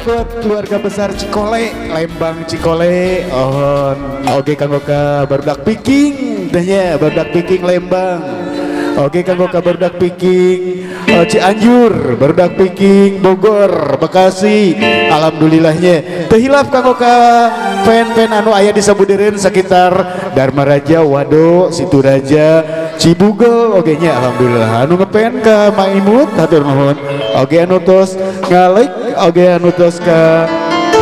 buat keluarga besar Cikole, Lembang Cikole, ohon. Oke kanggo ka barudak Viking, teh nya barudak Viking Lembang. Oke kanggo ka barudak Viking Cianjur, barudak Viking Bogor, Bekasi. Alhamdulillahnya. Teu hilaf kanggo ka fan-fan anu aya di sabudereun sekitar Darmaraja, Wado, Situraja, Cibugel, oge nya alhamdulillah. Anu ngepen ka Maimut, hatur nuhun. Oge anu tos nga-like, oge anu tos ka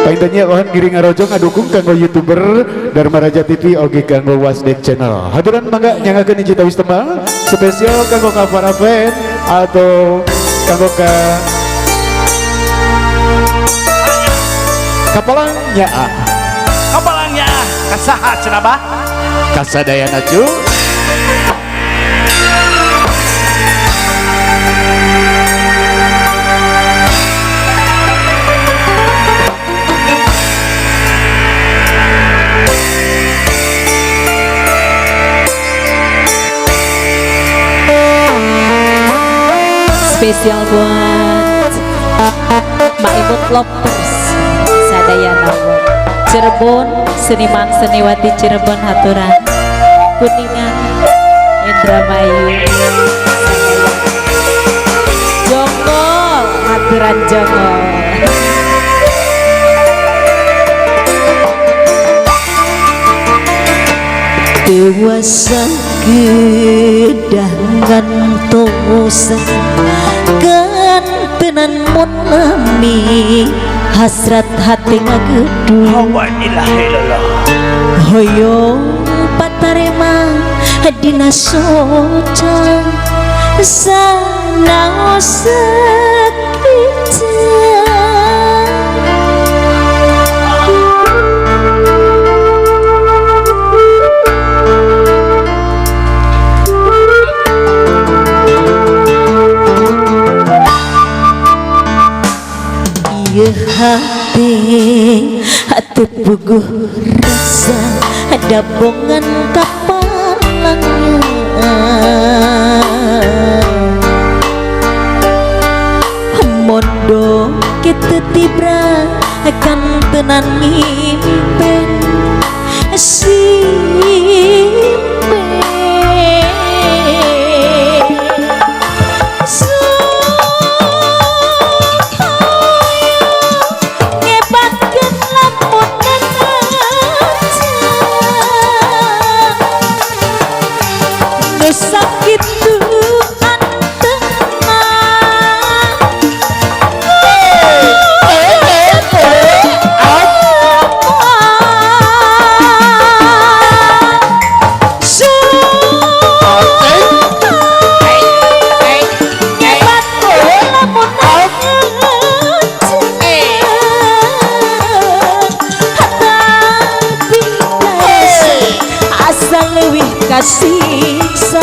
paintennya ohon giring ngarojong ngadukung kanggo YouTuber Darmaraja TV oge kanggo Wasdek Channel. Haturan mangga nyangakeun hiji tawis tembang spesial kanggo ka para fan atau kanggo ka kapalang nyaa. Kapalang nyaa kasaha cenah bah? Kasadayana cu. Spesial buat Maimut Lovers sadayana Cirebon, seniman seniwati Cirebon haturan Kuningan, Indramayu sadayana Jonggol haturan Jonggol. Dewasa kedah ngantosan kantenan mun lami hasrat hati ngageduh hoyong patarema dina soca sanaos sakitu. Ieu hati hati puguh rasa dabongan kapalangnya mondo kitu tibra kan tenan ngimpen simpen. Sakitu antena asal leuwih kasiksa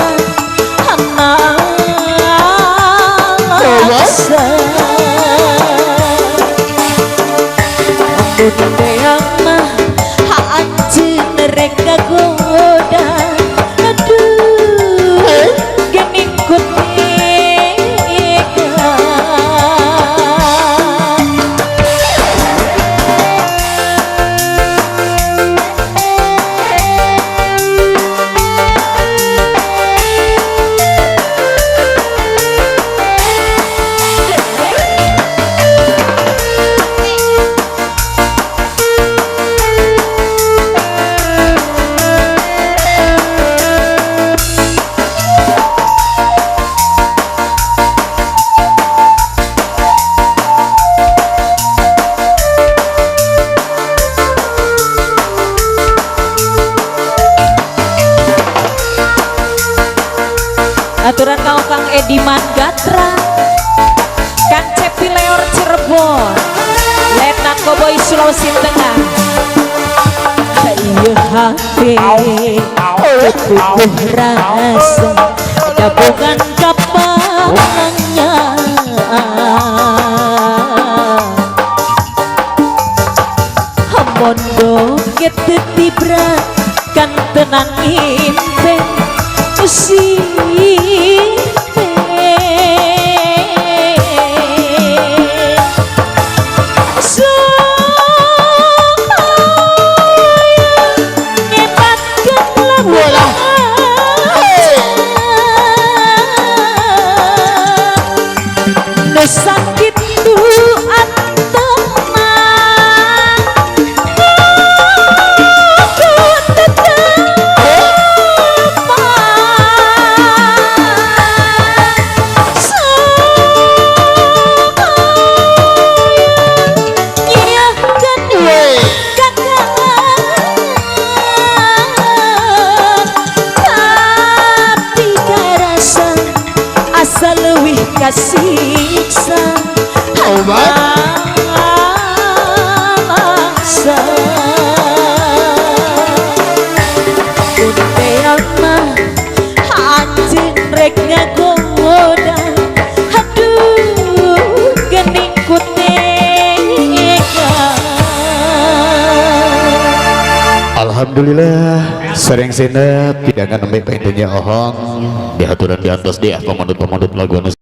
Aturan kau Kang Ediman Gatra, Kang Cepi Leor Cirebon, Letnan Koboy Sulawesi Tengah. Ieu hati puguh rasa dabongan kapalangnya mondo kitu tibra kan tenan impen simpen. Nu sakitu antengna. Ku tetepan nyiahkeun kakangan, tapi karasa asa leuwih kasiksa. Obat. Alangsa Kuteal mah anjeun rek ngagoda. Aduh, geuning ku tega. Alhamdulillah sering sena pidangan nembe panginten nya ohong dihaturan diantos dia pamandut-pamandut lagu anu.